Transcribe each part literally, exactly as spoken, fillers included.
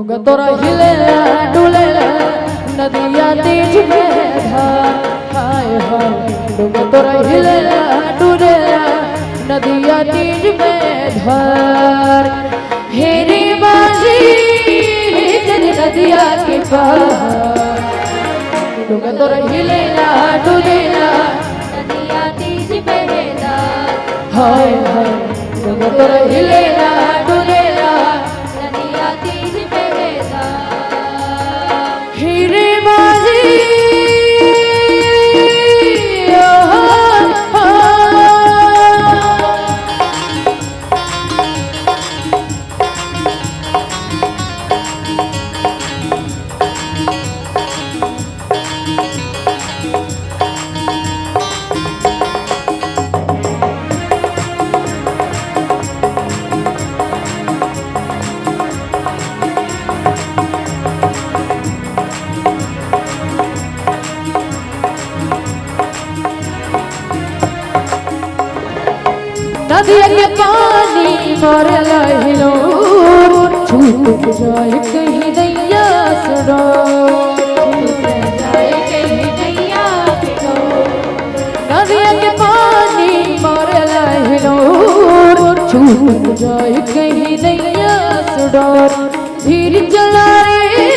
डोंगा तोर हिलेला डुलेला नदिया तीज में धार। हाय हाय, डोंगा तोर हिलेला डुलेला नदिया तीज में धार। हे रे माझी, हे चल नदिया के पार। डोंगा तोर हिलेला डुलेला नदिया तीज में धार। हाय हाय, डोंगा तोर हिलेला डुलेला नदिया तीज में धार। हे रे माझी, ओ, ओ, ओ। नदिया के पानी मोर लहिलो, छूट जाए कहीं नैया से डोर। नदिया के पानी मोर लहिलो, छूट जाए कहीं नैया से डोर। धीर चला रे,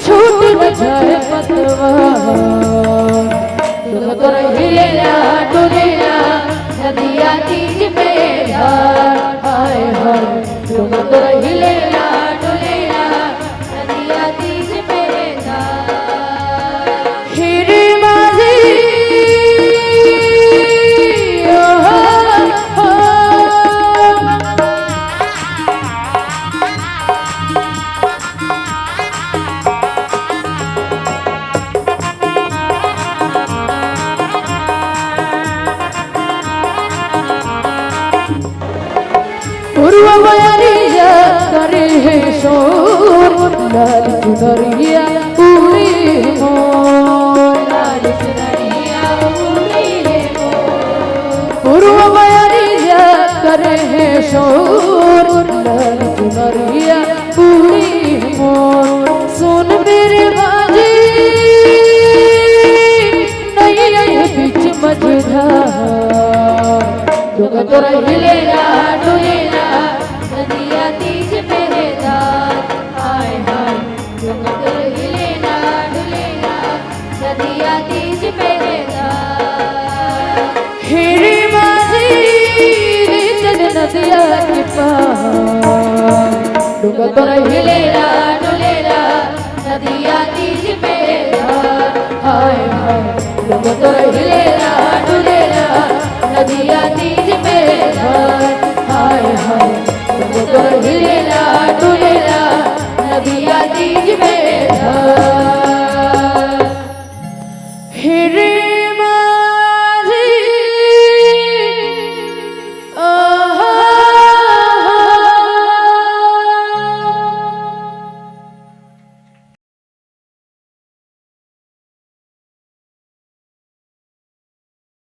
छूट न जाए पतवार। डोंगा तोर हिलेला डुलेला नदिया तीज पे धार। हाय हाय, डोंगा तोर हिलेला डुलेला नदिया तीज पे धार। हे रे माझी, ओ, ओ, ओ। पुरवा बयरिया करे हे शोर, लाल चुनरिया उड़े हे मोर। लाल चुनरिया उड़े हे मोर। पुरवा बयरिया करे हे शोर, लाल चुनरिया उड़े हे मोर। सुन मेरे माझी, नैया ये बीच मझधार। डोंगा तोर हिलेला डुलेला नदिया तीज पे धार। हाय हाय, डोंगा तोर हिलेला डुलेला नदिया तीज पे धार। हे रे माझी, रे चल नदिया के पार। डोंगा तोर हिलेला डुलेला नदिया तीज पे धार। हाय हाय, डोंगा तोर हिलेला डुलेला नदिया